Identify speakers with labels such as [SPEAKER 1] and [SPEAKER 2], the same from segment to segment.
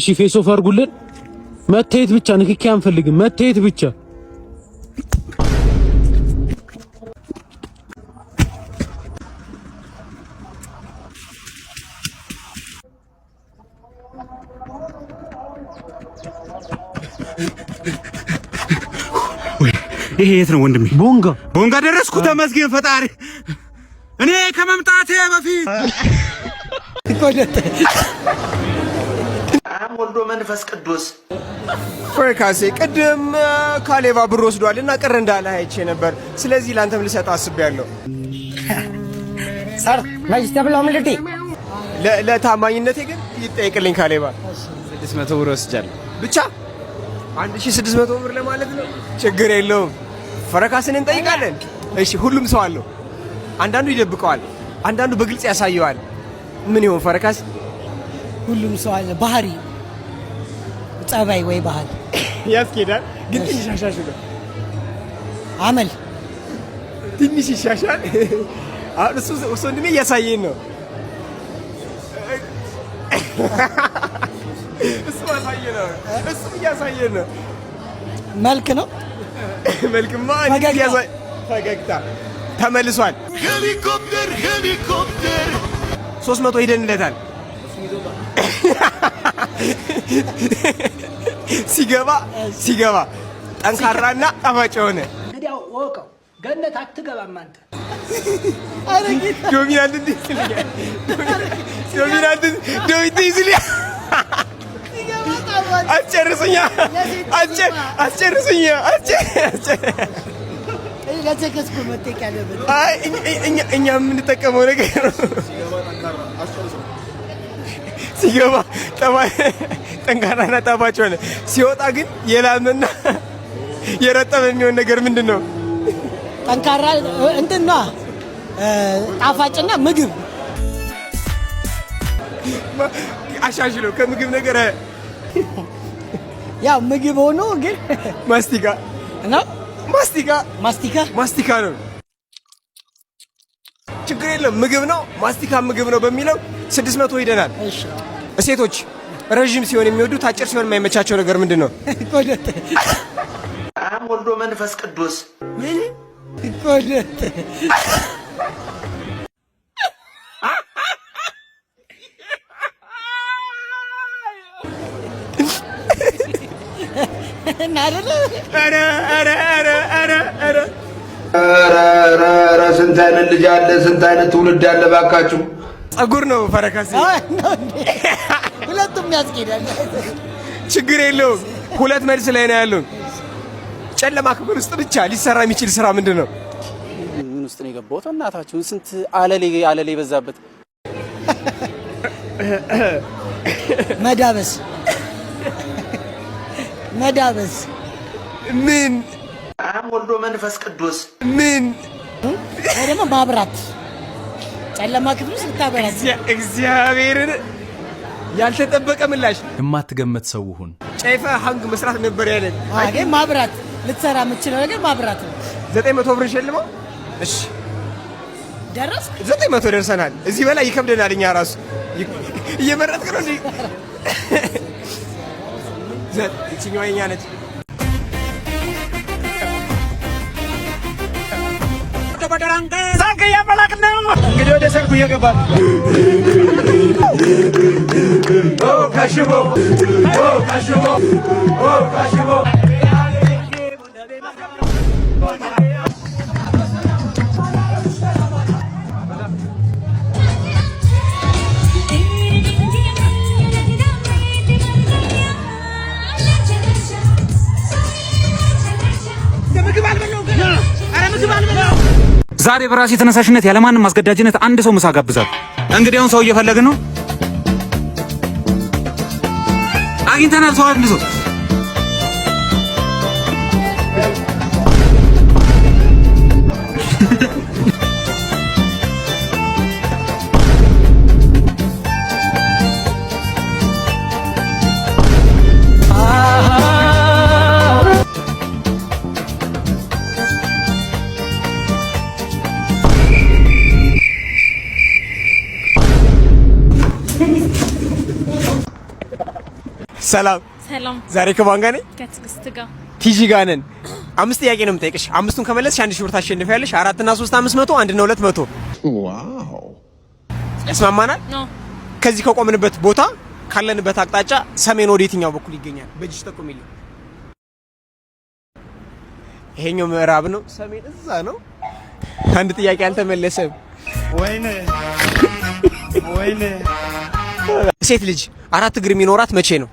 [SPEAKER 1] እሺ face off አድርጉልን። መታየት ብቻ፣ ንክኪ አንፈልግም። መታየት ብቻ።
[SPEAKER 2] ይሄ የት ነው ወንድሜ?
[SPEAKER 1] ቦንጋ።
[SPEAKER 2] ቦንጋ ደረስኩ። ተመስገን ፈጣሪ። እኔ ከመምጣቴ በፊት
[SPEAKER 3] አብ ወልዶ መንፈስ ቅዱስ።
[SPEAKER 4] ፍሬካሴ፣ ቅድም ካሌባ ብር ወስዷል እና ቅር እንዳለ አይቼ ነበር። ስለዚህ ለአንተም ልሰጥ አስቤያለሁ።
[SPEAKER 5] Sir, vegetable omelette.
[SPEAKER 4] ለታማኝነቴ ግን ይጠይቅልኝ ካሌባ።
[SPEAKER 6] 600 ብር ወስጃለሁ።
[SPEAKER 4] ብቻ 1600 ብር ለማለት ነው። ችግር የለውም። ፈረካስን እንጠይቃለን። እሺ፣ ሁሉም ሰው አለው። አንዳንዱ ይደብቀዋል፣ አንዳንዱ በግልጽ ያሳየዋል። ምን ይሆን ፈረካስ?
[SPEAKER 5] ሁሉም ሰው አለ። ባህሪ፣ ጸባይ ወይ ባህል።
[SPEAKER 4] ያስኬዳል፣ ግን ትንሽ አሻሽለው።
[SPEAKER 5] አመል።
[SPEAKER 4] ትንሽ ይሻሻል። አሁን እሱ ወንድሜ እያሳየን ነው። እሱ አሳየ ነው። እሱም እያሳየን ነው።
[SPEAKER 5] መልክ ነው።
[SPEAKER 4] መልክማ።
[SPEAKER 5] ፈገግታ።
[SPEAKER 4] ፈገግታ ተመልሷል።
[SPEAKER 2] ሄሊኮፕተር ሄሊኮፕተር።
[SPEAKER 4] 300 ሄደንለታል። ሲገባ ጠንካራና ጣፋጭ የሆነ
[SPEAKER 7] እንግዲያው ወቀው ገነት አትገባም አንተ።
[SPEAKER 4] Dominant እንዴት ይልኛል? Dominant ዶሚናንት ይዝልኛል። አስጨርሱኛ፣ አስጨርሱኛ።
[SPEAKER 5] ለቸከስኩ መጠየቅ ያለበት።
[SPEAKER 4] አይ፣ እኛ የምንጠቀመው ነገር ነው። ሲገባ ጠንካራና ጣፋጭ ሆነ፣ ሲወጣ ግን የላመና የረጠበ የሚሆን ነገር ምንድን ነው?
[SPEAKER 5] ጠንካራ እንትን ነዋ፣ ጣፋጭና ምግብ።
[SPEAKER 4] አሻሽለው ከምግብ ነገር።
[SPEAKER 5] ያው ምግብ ሆኖ ግን
[SPEAKER 4] ማስቲካ።
[SPEAKER 5] ነው።
[SPEAKER 4] ማስቲካ።
[SPEAKER 5] ማስቲካ።
[SPEAKER 4] ማስቲካ ነው። ችግር የለም፣ ምግብ ነው። ማስቲካ ምግብ ነው በሚለው 600 ሂደናል።
[SPEAKER 5] እሺ።
[SPEAKER 4] ሴቶች ረዥም ሲሆን የሚወዱት፣ አጭር ሲሆን የማይመቻቸው ነገር ምንድን ነው?
[SPEAKER 5] ኮደት።
[SPEAKER 3] አብ ወልዶ መንፈስ ቅዱስ።
[SPEAKER 4] ምን?
[SPEAKER 5] ኮደት። እና አይደለ?
[SPEAKER 4] ኧረ ኧረ ኧረ ኧረ ኧረ!
[SPEAKER 8] ኧረ ኧረ ኧረ፣ ስንት አይነት ልጅ አለ፣ ስንት አይነት ትውልድ አለ ባካችሁ።
[SPEAKER 4] ጸጉር ነው ፈረካሴ።
[SPEAKER 5] አይ ነው እንዴ? ሁለቱም ያስኬዳል።
[SPEAKER 4] ችግር የለውም። ሁለት መልስ ላይ ነው ያለው። ጨለማ ክፍል ውስጥ ብቻ ሊሰራ የሚችል ስራ ምንድን ነው?
[SPEAKER 6] ምን ውስጥ ነው የገባሁት? እናታችሁን፣ ስንት አለሌ አለሌ የበዛበት።
[SPEAKER 5] መዳበስ፣ መዳበስ።
[SPEAKER 4] ምን?
[SPEAKER 3] አብ ወልዶ መንፈስ ቅዱስ።
[SPEAKER 4] ምን?
[SPEAKER 5] ወይ ደግሞ ማብራት፣ ጨለማ ክፍል ውስጥ ልታበራ።
[SPEAKER 4] እግዚአብሔርን፣ ያልተጠበቀ ምላሽ።
[SPEAKER 9] የማትገመት ሰው ሁን።
[SPEAKER 4] ጨይፈ ሀንግ መስራት ነበር ያለን።
[SPEAKER 5] ግን ማብራት፣ ልትሰራ የምትችለው ነገር ማብራት ነው።
[SPEAKER 4] 900 ብር ሸልመው። እሺ።
[SPEAKER 5] ደረስክ።
[SPEAKER 4] 900 ደርሰናል። እዚህ በላይ ይከብደናል። እኛ ራሱ እየመረጥክ ነው እንዴ? ይችኛዋ የኛ ነች። እንግዲህ ወደ ሰርጉ እየገባ ነው። ከሽቦ ከሽቦ ከሽቦ።
[SPEAKER 2] ዛሬ በራሴ ተነሳሽነት ያለማንም አስገዳጅነት አንድ ሰው ምሳ ጋብዛለሁ። እንግዲህ አሁን ሰው እየፈለግን ነው። አግኝተናል። ሰው፣ አንድ ሰው።
[SPEAKER 4] ሰላም።
[SPEAKER 9] ሰላም።
[SPEAKER 4] ዛሬ ከማን ጋር ነኝ?
[SPEAKER 9] ከትዕግስት ጋር።
[SPEAKER 4] ቲጂ ጋር ነን። አምስት ጥያቄ ነው የምጠይቅሽ። አምስቱን ከመለስሽ 1000 ብር ታሸንፊያለሽ። አራትና ሶስት 500፣ አንድና ሁለት 100። ያስማማናል?
[SPEAKER 9] ነው።
[SPEAKER 4] ከዚህ ከቆምንበት ቦታ፣ ካለንበት አቅጣጫ ሰሜን ወደ የትኛው በኩል ይገኛል? በእጅሽ ጠቁሚልኝ። ይሄኛው ምዕራብ ነው፣ ሰሜን እዛ ነው። አንድ ጥያቄ አልተመለሰም።
[SPEAKER 3] ወይኔ ወይኔ።
[SPEAKER 4] ሴት ልጅ አራት እግር የሚኖራት መቼ ነው?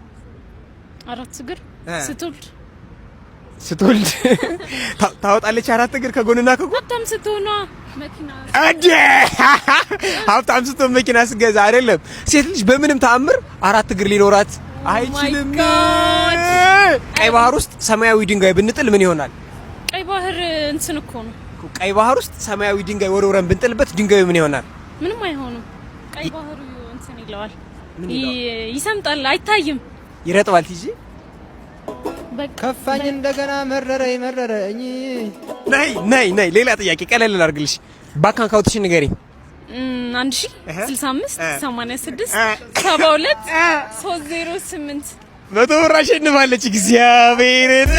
[SPEAKER 9] አራት እግር ስትወልድ።
[SPEAKER 4] ስትወልድ ታወጣለች አራት እግር ከጎንና ከጎን።
[SPEAKER 9] ሀብታም ስትሆኗ መኪና።
[SPEAKER 4] እንዴ፣ ሀብታም ስትሆን መኪና ስገዛ አይደለም። ሴት ልጅ በምንም ተአምር አራት እግር ሊኖራት አይችልም።
[SPEAKER 9] God.
[SPEAKER 4] ቀይ ባህር ውስጥ ሰማያዊ ድንጋይ ብንጥል ምን ይሆናል?
[SPEAKER 9] ቀይ ባህር እንትን እኮ ነው።
[SPEAKER 4] ቀይ ባህር ውስጥ ሰማያዊ ድንጋይ ወርውረን ብንጥልበት ድንጋዩ ምን ይሆናል?
[SPEAKER 9] ምንም አይሆንም። ቀይ ባህሩ እንትን ይለዋል፣
[SPEAKER 4] ምን ይለዋል?
[SPEAKER 9] ይሰምጣል፣ አይታይም።
[SPEAKER 4] ይረጥባል። ቲጂ።
[SPEAKER 9] በቃ።
[SPEAKER 5] ከፋኝ እንደገና፣ መረረኝ መረረኝ።
[SPEAKER 4] ነይ ነይ ነይ። ሌላ ጥያቄ ቀለል ላድርግልሽ። ባንክ account ሽን ንገሪኝ።
[SPEAKER 9] 1065 86 72 308።
[SPEAKER 4] 100 ብር አሸንፋለች። እግዚአብሔርን።